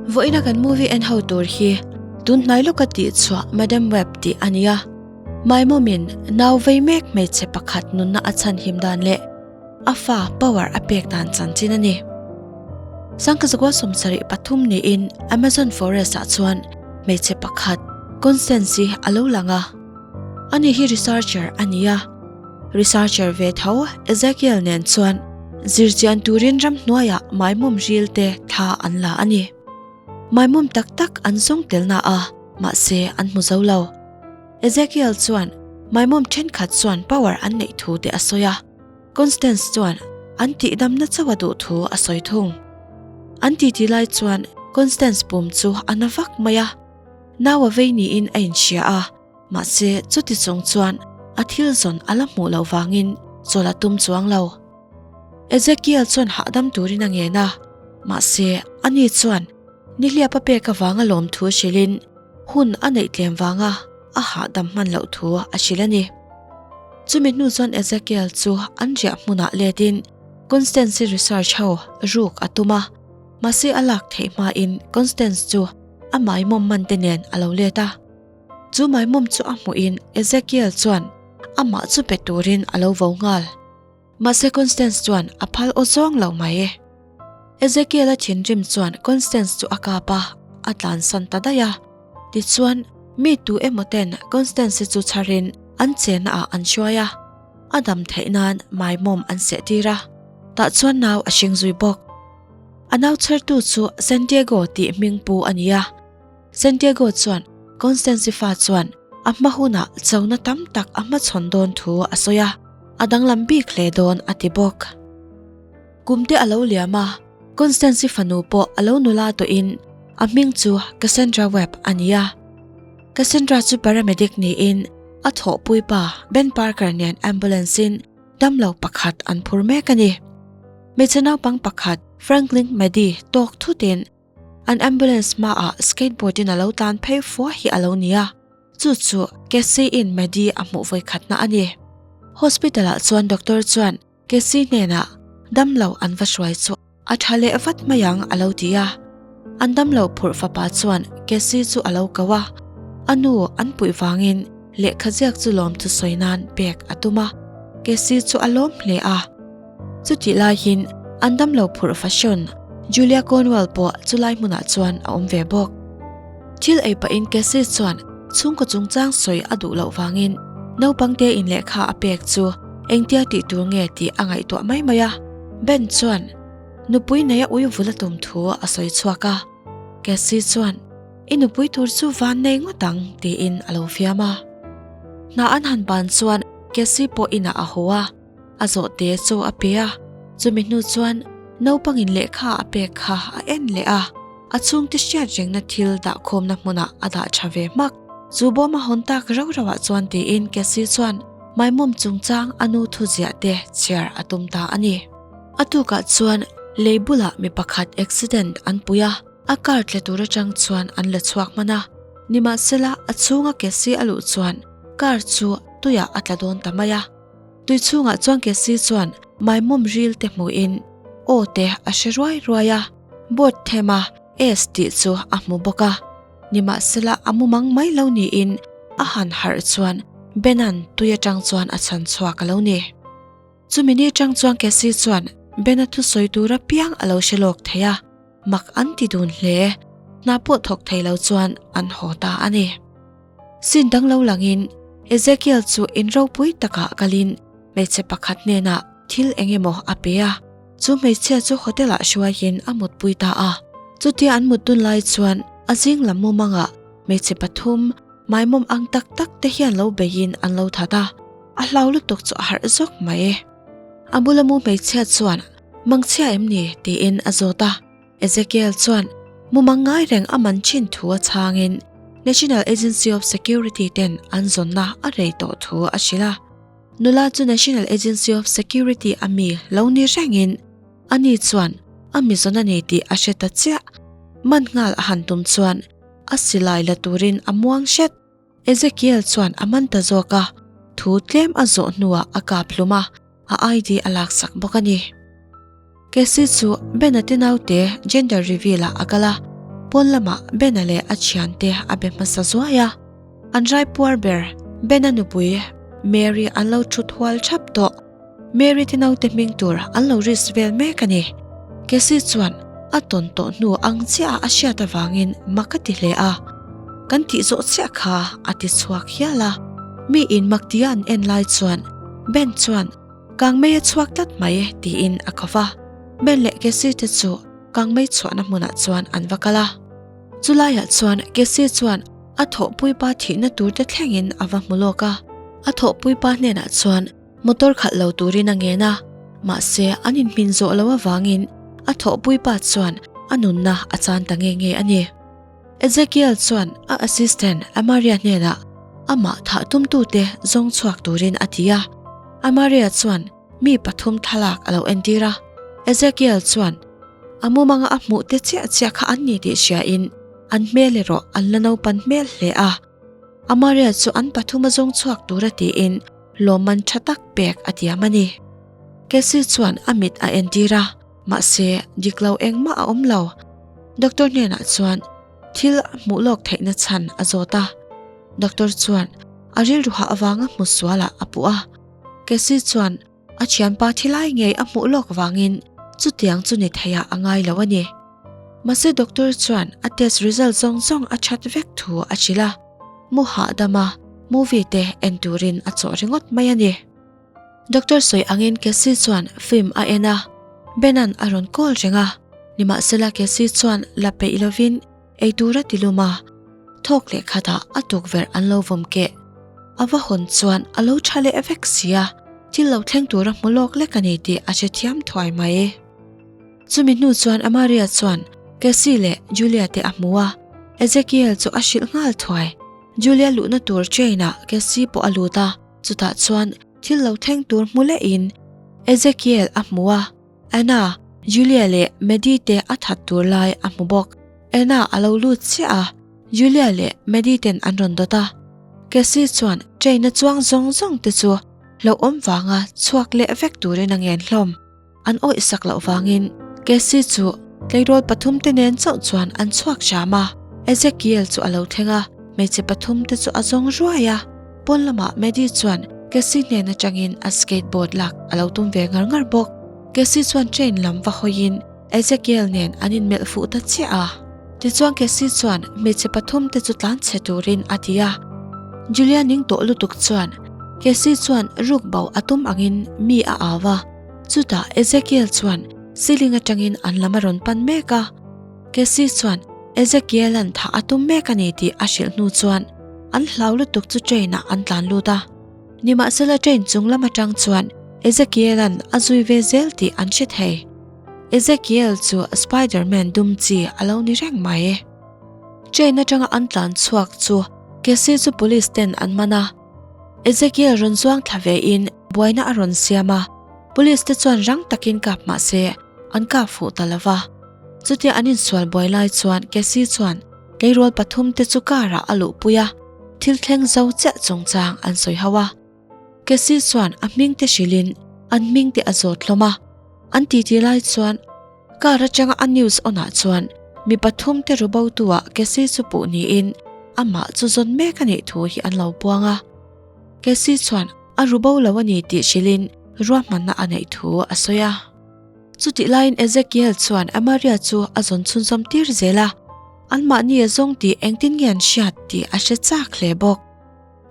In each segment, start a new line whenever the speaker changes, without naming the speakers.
Vawiina kan movie en ho tur hi tun hnai lawka tih chhuah Madam Web tih a ni a. Maimawmin nau vei mek hmeichhe pakhat nunna a chhan him dan leh a fa power a pek dan chanchin a ni. Sangkazakua 73 niin Amazon forest ah chuan hmeichhe pakhat Constance hi a lo lang a. Ani hi researcher a ni a. Researcher ve tho Ezekiel nen chuan zirchian turin ramhnuaiah maimawm ril te thla an la a ni. Maimawm tak tak an zawng tel na a, mahse an hmu zo lo. Ezekiel chuan maimawm thenkhat chuan power an neih thu te a sawi a, Constance chuan an tihdamna chauh a duh thu a sawi thung. An titi lai chuan Constance pum chu a na vak mai a, nau a vei niin a inhria a. Mahse, chuti chung chuan a thil zawn a la hmuh loh vangin chawl a tum chuang lo. Ezekiel chuan hahdam turin a ngen a, mahse, ani chuan nihliap a pek avanga lawmthu hrilhin hun a neih tlem vanga a hahdam hman loh thu a hrilh a ni. Chumi hnu chuan Ezekiel chu an riah hmunah letin Constance-i research ho ruk a tum a, mahse a lak theih hmain Constance chu a maimawm man te nen a lo let a. Chu maimawm chu a hmuhin Ezekiel chuan amah chu pe turin a lo vo nghal. Mahse Constance chuan a phal aw zawng lo mai. Ezekiel-a thinrim chuan Constance chu a kap a, a tlansan ta daih a. Tichuan, mi tu emaw ten Constance-i chu chharin an chenna ah an hruai a, a dam theih nan maimawm an sehtir a, tah chuan nau a hring zui bawk. A nau chhartu chu Santiago tih hming pu a ni a. Santiago chuan Constance fa chuan a hma hunah chona tam tak a hmachhawn dawn thu a sawi a, a danglam bik hle dawn a ti bawk. Kum te a lo liam a, Constance fanu pawh a lo nula tawhin a hming chu Cassandra Webb a ni a. Cassandra chu paramedic niin a thawhpui pa Ben Parker nen ambulance in damlo pakhat an phur mek a ni. Hmeichhe naupang pakhat Franklin Maddy tawk thutin An ambulance hmaah skateboard in a lo tlan phei fua hi a lo ni a, chu chu Cassie in Maddie a hmuh vawi khatna a ni. Hospital ah chuan doctor chuan Cassie hnenah damlo an va hruai chu a tha leh vat mai ang a lo ti a. An damlo phurh fapa chuan Cassie chu a lo ko a, a nu an puih vangin lehkha ziak chu lawmthu sawi nan pek a tum a, Cassie chu a lawm hle a. Chutih laiin an damlo phurh fashion Julia Cornwell pawh chulai hmunah chuan a awm ve bawk. Thil ei pahin Cassie chuan chhungkaw chungchang sawi a duh loh vangin naupang te in lehkha a pek chu engtia tih tur nge tih a ngaihtuah mai mai a. Ben chuan nupui neia ui vul a tum thu a sawi chhuak a. Cassie chuan I nupui tur chu van nei ngawt ang tiin a lo fiam a. Hna an han ban chuan Cassie pawh inah a haw a. A zawhte chaw a pe a, chumi hnu chuan naupangin lehkha a pek kha a en leh a, a chhungte hriat rengna thil dahkhawmna hmunah a dah tha ve hmak. Chu bawm a hawn tak rauh rauhah chuan tiin Cassie chuan maimawm chungchang a nu thu ziah te chhiar a tum ta a ni. A tukah chuan lei bulah mi pakhat accident an pui a, a car tla tur atang chuan an la chhuak hman a, nimahsela a chhunga Cassie a luh chuan car chu tuiah a tla dawn ta mai a. Tui chhungah chuan Cassie chuan maimawm ril te hmuhin aw te a hre ruai ruai a, boat thema S tih chu a hmu bawk a. Nimahsela a mumang mai lo niin a han harh chuan Ben-a'n tui atang chuan a chhan chhuak a lo ni. Chumi ni atang chuan Cassie chuan Ben-a thusawi tur apiang a lo hre lawk thei a, mak an ti dun hle. Hna pawh thawk thei lo chuan an haw ta a ni. Sin dang lo langin Ezekiel chu in ropui takah kalin hmeichhe pakhat hnenah thil eng emaw a pe a, chu hmeichhia chu hotel-ah hruaiin a mutpui ta a. Chutia an mut dun lai chuan a zing lam mumangah hmeichhe pathum maimawm ang tak tak te hian lo beiin an lo that a, a hlau lutuk chu a harh zawk mai. A bula mu hmeichhia chuan, Mangchhia em ni? tiin a zawt a. Ezekiel chuan mumang ngai reng a man thin thu a chhangin National Agency of Security ten an zawnna a rei tawh thu a hrilh a. Nula chu National Agency of Security a mi lo ni rengin ani chuan a mi zawn a ni tih a hre ta chiah. Man nghal a han tum chuan a silai la turin a muang hret. Ezekiel chuan a man ta zawk a, thu tlem a zawh hnuah a kap hlum a, a ID a laksak bawk a ni. Cassie chu Ben-a te naute gender reveal ah a kal a. Pawn lamah Bena leh a thiante a be hmasa zuai a. An raipuar ber Bena nupui Mary an lo thut hual thap tawh. Mary te naute hming tur an lo risk vel mek a ni. Cassie chuan a tawn tawh hnu ang chiah a hriat avangin mak a ti hle a. Kan tih zawh chiah kha a ti chhuak hial a. Mi in mak tia an en lai chuan Ben chuan Kangmei a chhuak tlat mai tiin a ko va. Ben leh Cassie te chu kangmei chhuahna hmunah chuan an va kal a. Chulaiah chuan Cassie chuan a thawhpuipa thihna tur te thlengin a va hmu lawk a. A thawhpuipa hnenah chuan motor khalh lo turin a ngen a, mahse an inhmin zawh loh avangin a thawhpuipa chuan a nunna a chan ta nge nge a ni. Ezekiel chuan a assistant Amaria hnenah amah thah tumtute zawng chhuak turin a ti a. Amaria chuan mi pathum thlalak a lo entir a. Ezekiel chuan a mumanga a hmuh te chiah chiah kha an ni tih hriain an hmel erawh an la naupan hmel hle a. Amaria chu an pathum a zawng chhuak tura tiin lawmman tha tak pek a tiam a ni. Cassie chuan a mit a entir a, mahse dik lo engmah a awm lo. Doctor hnenah chuan thil a hmuh lawk theihna chhan a zawt a. Doctor chuan a rilru hah avanga hmu sualah a puh a. Cassie chuan a thianpa thilai ngei a hmuh lawk vangin chutiang chu ni theiah a ngai lo a ni. Mahse doctor chuan a test result zawng zawng a that vek thu a hrilh a, mu hahdam a movie te en turin a chawh ringawt mai a ni. Doctor sawi angin Cassie chuan film a en a, Ben-a'n a rawn call reng a, nimahsela Cassie chuan la peih lovin eitur a ti lum a, thawk leh khatah a tukverh an lo vawm keh. A va hawn chuan a lo tha leh vek si a, thil lo thleng tura hmu lawk lek a ni tih a hrethiam thuai mai. Chumi hnu chuan Amaria chuan Cassie leh Julia te a hmu a, Ezekiel chu a hrilh nghal thuai. Julia luhna tur train ah Cassie pawh a lut a, chutah chuan thil lo thleng tur hmu lehin Ezekiel a hmu a, Anna, Julia leh Maddie te a that tur lai a hmu bawk. Anna a lo lut chiah a, Julia leh Maddie ten an rawn dawt a. Cassie chuan train a chuang zawng zawng te chu hlauhawm vanga chhuak leh vek turin a ngen hlawm. An awih sak loh vangin Cassie chu tleirawl pathum te nen chauh chuan an chhuak hram a. Ezekiel chu a lo thleng a, hmeichhe pathum te chu a zawng ruai a. Pawn lamah Maddie chuan Cassie hnen atangin a skateboard lak a lo tum ve ngar ngar bawk. Cassie chuan train lam va hawiin Ezekiel nen an inmelh fuh ta chiah a. Tichuan Cassie chuan hmeichhe pathum te chu tlan chhe turin a ti a. Julia ning tawh lutuk chuan Cassie chuan ruk bo a tum angin mi a au a. Chutah Ezekiel chuan ceiling atangin an lam a rawn pan mek a. Cassie chuan Ezekiel-a'n thah a tum mek a ni tih a hrilh hnu chuan an hlau lutuk chu train-ah an tlan lut a. Nimahsela train chung lam atang chuan Ezekiel-a'n a zui ve zel tih an hre thei. Ezekiel chu Spider-Man dum chi a lo ni reng mai. Train atanga an tlan chhuak chu Cassie chu police ten an man a. Ezekiel rawn zuang thla ve in buaina a rawn siam a, police te chuan rang takin kap mah se an kap fuh ta lo va. Chutia an insual buai lai chuan Cassie chuan tleirawl pathum te chu car ah a luhpui a, thil thleng zo chiah chungchang an sawi ho a. Cassie chuan a hming te hrilh in an hming te a zawt hlawm a, an titi lai chuan Car atanga a news on ah chuan mi pathum te ru bo tu ah Cassie chu puh niin amah chu zawn mek a nih thu hi an lo puang a. Cassie chuan a ru bo lo a ni tih hrilhin ruahmanna a neih thu a sawi a. Chutih laiin Ezekiel chuan Amaria chu a zawn chhunzawm tir zel a, anmahni a zawng tih engtin nge an hriat tih a hre chak hle bawk.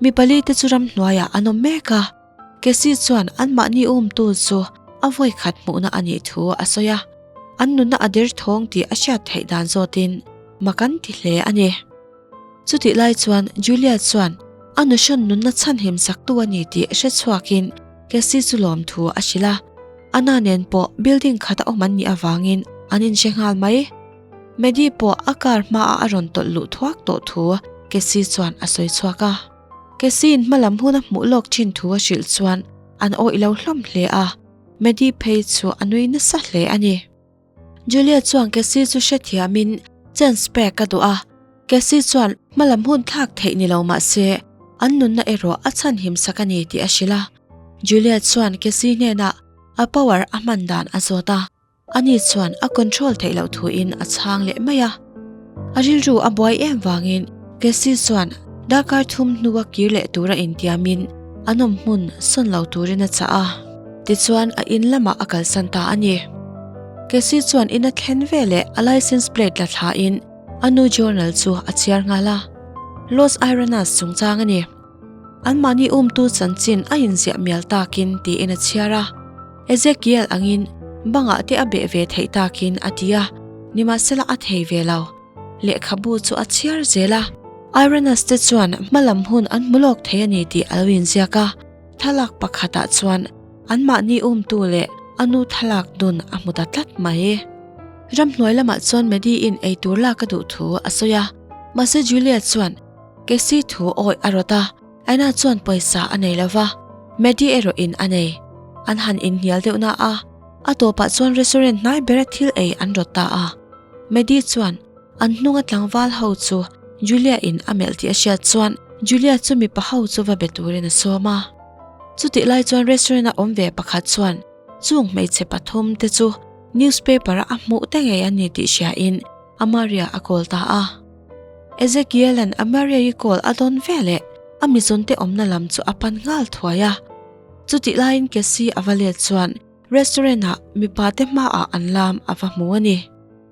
Mi pali te chu ramhnuaiah an awm mek a. Cassie chuan anmahni umtu chu a vawi khat hmuhna a nih thu a sawi a, an nunna a der thawng tih a hriat theih dan zawtin mak an ti hle a ni. Chutih lai chuan Julia chuan a nuhrawn nunna chhanhim saktu a ni tih hre chhuakin Cassie chu lawm thu a hrilh a, Anna nen pawh building khat a awm an nih avangin an inhre nghal mai. Maddie pawh a car hmaah a rawn tawlh luh thuak tawh thu Cassie chuan a sawi chhuak a. Cassie-in hmalam hun a hmuh lawk thin thu a hrilh chuan an awih lo hlawm hle a, Maddie phei chu a nui nasa hle a ni. Julia chuan Cassie chu hrethiamin chance pek a duh a, Cassie chuan hmalam hun thlak theih ni lo mah se an nunna erawh a chhanhim sak a ni tih a hrilh a. Julia chuan Cassie hnenah a power a hman dan a zawt a. Ani chuan a control theih loh thuin a chhang leh mai a. A rilru a buai em vangin Cassie chuan darkar thum hnua kir leh tura intiamin an awm hmun sawn lo turin a chah a. Tichuan a in lamah a kalsan ta a ni. Cassie chuan in a thlen veleh a license plate la thlain a nu journal chu a chhiar nghal a. Los Ironas chungchang a ni. Anmahni umtu chanchin a inziah mial takin tiin a chhiar a. Ezekiel angin bangah te a beh ve theih takin a ti a, nimahsela a thei ve lo. Lehkhabu chu a chhiar zel a, Irenaeus te chuan hmalam hun an hmu lawk thei a ni tih a lo inziak a. Thlalak pakhatah chuan anmahni umtu leh a nu thlalak dun a hmu ta tlat mai. Ramhnuai lamah chuan Maddie-in eitur lak a duh thu a sawi a, mahse Julia chuan Cassie thu awih a rawt a, Anna chuan pawisa a nei lo va, Maddie erawh in a nei. An han inhnial deuh na a, a tawpah chuan restaurant hnai bera thil ei an rawt ta a. Maddie chuan an hnunga tlangval ho chu Julia in a melh tih a hriat chuan Julia chu mipa ho chu va be turin a sawm a. Chutih lai chuan restaurant a awm ve pakhat chuan chung hmeichhe pathum te chu newspaper a a hmuh te ngei a ni tih hria in Amaria a call ta a. Ezekiel-a'n Amaria-i call a dawn veleh a mizawnte awmna lam chu a pan nghal thuai a. Chutih laiin Cassie a va let chuan restaurant-ah mipa te hmaah an lam a va hmu a ni.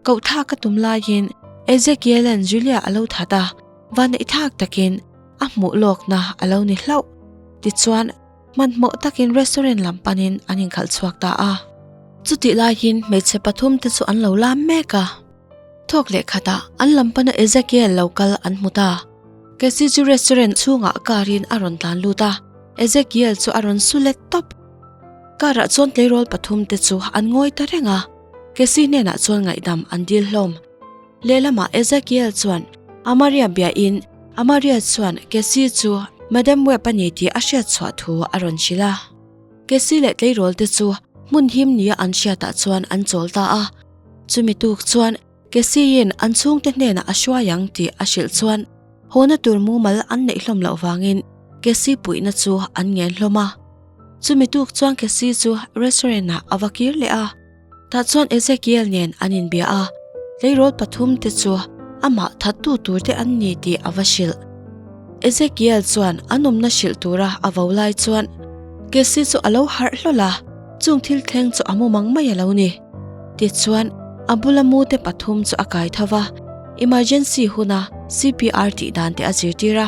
Koh thlak a tum laiin Ezekiel-a'n Julia a lo that a, vaneihthlak takin a hmuh lawkna a lo ni hlauh. Tichuan, hmanhmawh takin restaurant lam panin an inkhalh chhuak ta a. Chutih laiin hmeichhe pathum te chu an lo lam mek a. Thawk leh khatah an lam pana Ezekiel lo kal an hmu ta. Cassie chu restaurant chhungah car in a rawn tlan lut a, Ezekiel chu a rawn su let tawp. Car ah chuan tleirawl pathum te chu an ngawi ta reng a, Cassie hnenah chuan ngaihdam an dil hlawm. Lehlamah Ezekiel chuan Amaria bia in Amaria chuan Cassie chu Madam Webb a ni tih a hriat chhuah thu a rawn hrilh a. Cassie leh tleirawl te chu hmun him nia an hriatah chuan an chawl ta a. Chumi tuk chuan Cassie-in an chhungte hnenah a hruai ang tih a hrilh chuan hawna tur mumal an neih hlawm loh vangin Cassie puihna chu an ngen hlawm a. Chumi tuk chuan Cassie chu restaurant-ah a va kir leh a, tah chuan Ezekiel nen an inbia a, tleirawl pathum te chu amah thattu tur te an ni tih a va hrilh. Ezekiel chuan an awmna hrilh tura a vo lai chuan Cassie chu a lo harh hlawl a, chung thil thleng chu a mumang mai a lo ni. Tichuan, a bula mute pathum chu a kai tho va, emergency huna CPR tih dan te a zirtir a,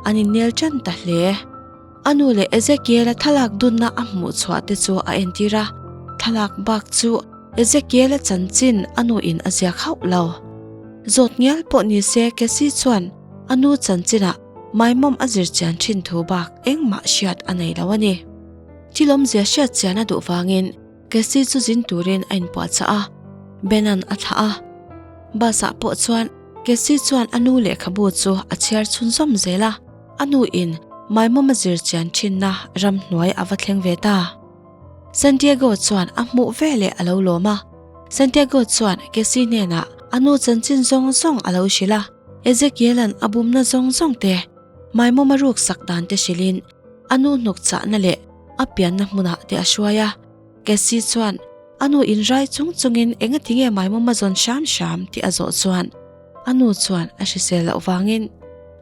an innel tan ta hle. A nu leh Ezekiel-a thlalak dunna a hmuh chhuah te chu a entir a, thlalak bak chu Ezekiel-a chanchin a nuin a ziak hauh lo. Zawt ngial pawh ni se Cassie chuan a nu chanchinah maimawm a zir chian thin thu bak engmah hriat a nei lo a ni. Thil awmzia hriat chian a duh vangin Cassie chu zin turin a inpuahchah a, Ben-a'n a thlah a. Bus-ah pawh chuan Cassie chuan a nu lehkhabu chu a chhiar chhunzawm zel a, a nuin maimawm a zir chian thinna ramhnuai a va thleng ve ta. Santiago chuan a hmuh veleh a lo lawm a, Santiago chuan Cassie hnenah a nu chanchin zawng zawng a lo hrilh a, Ezekiel-a'n a bumna zawng zawng te, maimawm a ruksak dan te hrilhin a nu hnuk chahna leh a pianna hmunah te a hruai a, Cassie chuan a nu inrai chung chungin engati nge maimawm a zawn hram hram tih a zawh chuan a nu chuan a hrisel loh vangin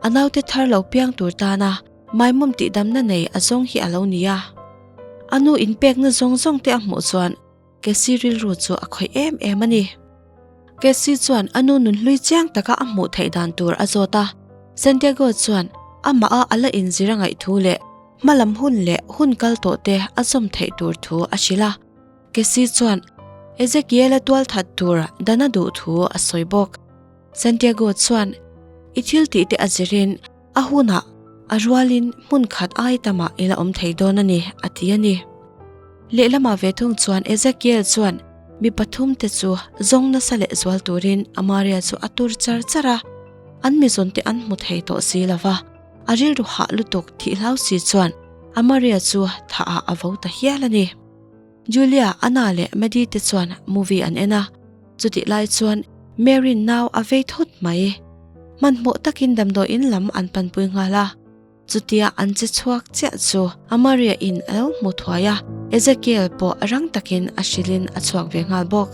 a naute thar lo piang tur tana maimawm tihdamna nei a zawng hi a lo ni a. A nu inpekna zawng zawng te a hmuh chuan Cassie rilru chu a khawih em em a ni. Cassie chuan a nu nunhlui chiang taka a hmuh theih dan tur a zawt a, Santiago chuan amah a ala inzir a ngaih thu leh hmalam hun leh hun kal tawh te a zawm theih tur thu a hrilh a. Cassie chuan Ezekiel-a tualthat tur dan a duh thu a sawi bawk. Santiago chuan i thil tih te a zirin A hunah a rualin hmun khat ai tamah i la awm thei dawn a ni, a ti a ni. Lehlamah ve thung chuan Ezekiel chuan mi pathum te chu zawng nasa leh zual turin Amaria chu a tur char char a, an mizawn te an hmu thei tawh si lo va, a rilru hah lutuk thih hlau si chuan Amaria chu thah ah a vo ta hial a ni. Julia, Anna leh Maddie te chuan movie an en a, chutih lai chuan Mary nau a vei thut mai. Hmanhmawh takin damdawiin lam an panpui nghal a, chutia an che chhuak chiah chu Amaria in a lo hmu thuai a, Ezekiel pawh rang takin a hrilhin a chhuak ve nghal bawk.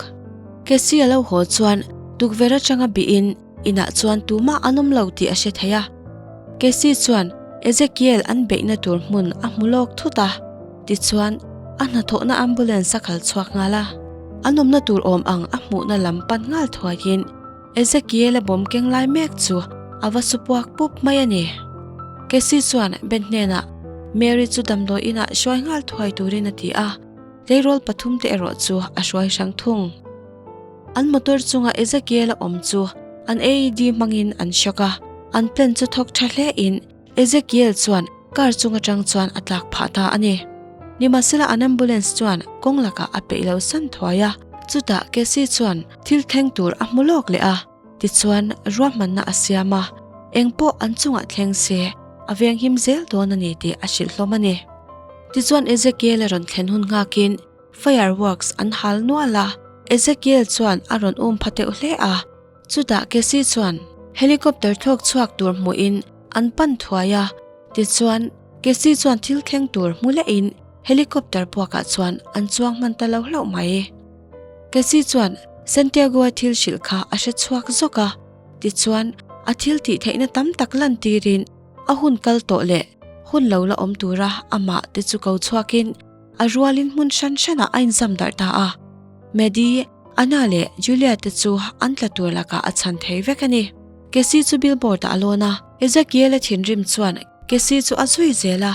Cassie a lo haw chuan tukverh atanga bihin. Inah chuan tumah an awm lo tih a hre thei a. Cassie chuan Ezekiel an beihna tur hmun a hmu lawk thut a, tichuan a hnathawhna ambulance a kal chhuak nghal a. An awmna tur awm ang a hmuhna lam pan nghal thuaiin Ezekiel-a bawm keng lai mek chu a va su puak pup mai a ni. Cassie chuan Ben hnenah Mary chu damdawi inah hruai nghal thuai turin a ti a, tleirawl pathumte erawh chu a hruai hrang thung. An motor chunga Ezekiel-a awm chu an AED hmangin an shock a, an plan chu thawk tha hle in Ezekiel chuan car chung atang chuan a tlak phah ta a ni. Nimahsela an ambulance chuan kawng lakah a peih lo san thuai a, chutah Cassie chuan thil thleng tur a hmu lawk leh a, tichuan ruahmanna a siam a, engpawh an chungah thleng se a venghim zel dawn a ni tih a hrilh hlawm a ni. Tichuan Ezekiel-a rawn thlen hun nghakin Fireworks an hal nual a, Ezekiel chuan a rawn um pha teuh hle a. Chutah Cassie chuan helicopter thlawk chhuak tur hmuhin an pan thuai a, tichuan Cassie chuan thil thleng tur hmu lehin helicopter puakah chuan an chuang hman ta lo hlauh mai. Cassie chuan Santiago-a thil hrilh kha a hre chhuak zawk a, tichuan a thil tih theihna tam tak lantirin a hun kal tawh leh hun lo la awm tura amah te chu ko chhuakin A rualin hmun hran hranah a inzam darh ta a. Maddie, Anna leh Julia te chu an tla tur lakah a chhan thei vek a ni. Cassie chu billboard ah a lawn a. Ezekiel-a thinrim chuan Cassie chu a zui zel a.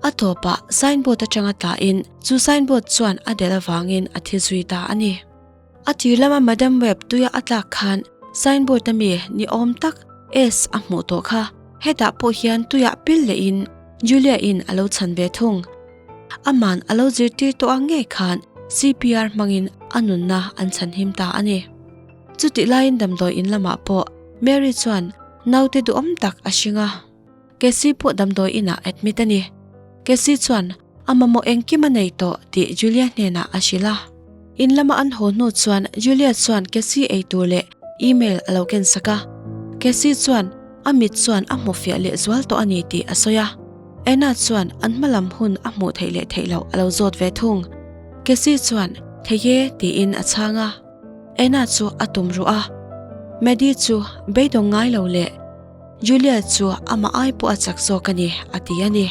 A tawpah signboard atanga tlahin chu signboard chuan a delh avangin a thi zui ta a ni. A tir lama Madam Web tuia a tlak khan signboard a mi ni awm tak S a hmuh tawh kha. Hetah pawh hian tuiah pil lehin Julia-in a lo chhan ve thung. Aman a lo zirtir tawh ang ngei khan CPR hmangin a nunna an chhanhim ta a ni. Chutih laiin damdawi in lamah pawh Mary chuan naute duhawm tak a hring a. Cassie pawh damdawi inah admit a ni. Cassie chuan a mamawh engkim a nei tawh tih Julia hnenah a hrilh a. In lama an haw hnu chuan Julia chuan Cassie ei tur leh email a lo ken sak a. Cassie chuan a mit chuan a hmu fiah leh zual tawh a ni tih a sawi a. Anna chuan an hma lam hun a hmuh theih leh theih loh a lo zawt ve thung. Cassie chuan, Thei e, tiin a chhang a. Anna chu a tum ruh a. Maddie chu beidawng ngai lo leh Julia chu amah ai pawh a chak zawk a ni, a ti a ni.